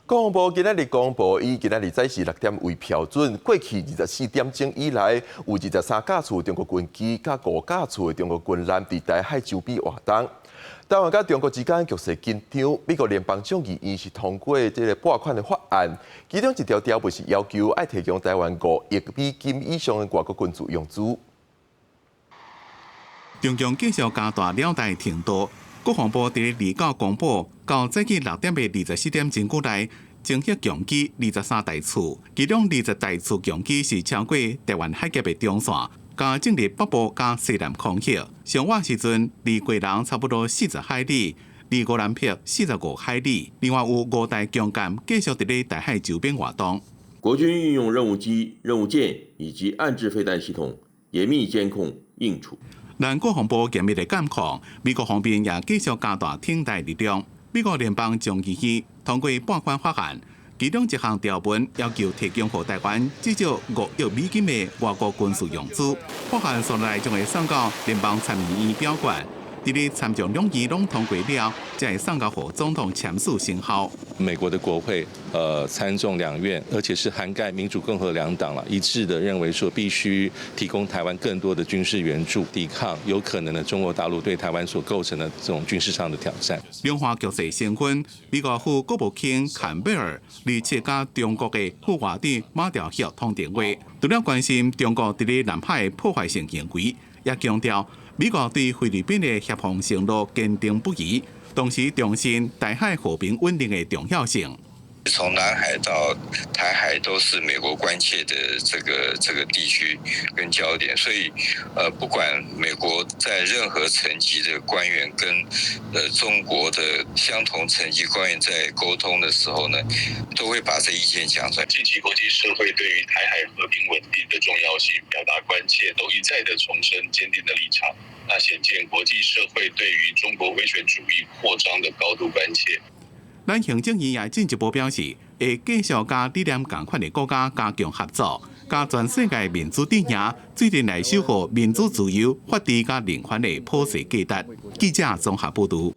國防部今仔日公布，以今仔日早時6點為標準，過去24點鐘以來，有23架次中國軍機佮5架次的中國軍艦佇台海周邊活動。台灣佮中國之間局勢緊張，美國聯邦眾議院是通過這個撥款的法案，其中一條條文是要求愛提供台灣5億美金以上的外國軍事援助。中共繼續加大繞台程度，國防部佇29公布，到早起6點的24點鐘過來，偵測強機23台次，其中20台次強機是超過台灣海峽的中線，佮進入北部佮西南空域。上晚時陣，離基隆差不多40海里，離宜蘭北45海里。另外有五台強艦繼續佇咧台海周邊活動。國軍運用任務機、任務艦以及岸置飛彈系統，嚴密監控應處。咱國防部嚴密的監控，美國方面也繼續加大挺台力量。美國聯邦眾議院通過撥款法案，其中一項條文要求提供予台灣至少5億美金的外國軍事援助。法案紲來將會送到聯邦參議院表決。佇咧參眾兩院攏通過了，才會送交予總統簽署生效。美國的國會，參眾兩院，而且是涵蓋民主、共和兩黨啦，一致的認為說必須提供台灣更多的軍事援助，抵抗有可能的中國大陸對台灣所構成的這種軍事上的挑戰。兩岸局勢升溫，美國副國務卿坎貝爾27佮中國的副外長馬朝旭通電話，除了關心中國佇咧南海破壞性行為，也強調美國對菲律賓的協防承諾堅定不移，同時重申台海和平穩定的重要性。從南海到台海都是美國關切的這個地區跟焦點，所以不管美國在任何層級的官員跟中國的相同層級官員在溝通的時候呢，都會把這意見講出來。近期國際社會對於台海和平穩定的重要性表達關切，都一再的重申堅定的立場。那顯見國際社會對於中國威權主義擴張的高度關切。咱行政院也進一步表示，會繼續佮理念仝款的國家加強合作，佮全世界民主陣營做陣來守護民主自由、法治佮人權的普世價值。記者綜合報導。